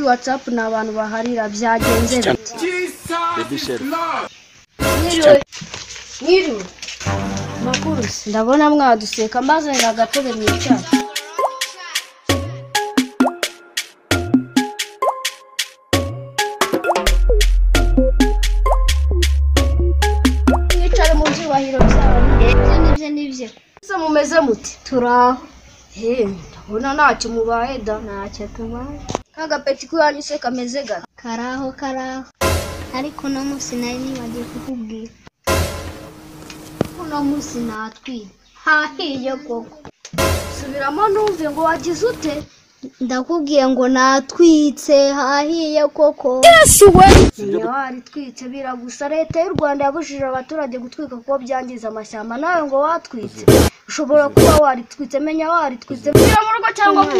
Kuri WhatsApp ni abantu baharira, byagenze bite? Mwiriwe, mwiriwe. Makuru se? Ndabona mwaduseka, mbazanira agatebe mwicara. Mwicare mu byubahiro byanyu. Nibyo, nibyo, nibyo. Ese mumeze muti? Turaho. He, ndabona ntacyo mubaye da. Ntacyo tubaye. Kagapeti k'iwanyu se kameze gate? Karaho, karaho. Ariko uno munsi nari nibagiwe kukubwira. Uno munsi natwite. Hahiye koko. Subiramo numve, ngo wagize ute? Ndakubwiye ngo natwitse, hahiye koko. Menya waritwitse biragusa. Leta y'u Rwanda yabujije abaturage gutwika kuko byangiza amashyamba, nawe ngo watwitse. Ushobora kuba waritwitse, menya waritwitse. Mbwira mu rugo cyangwa ku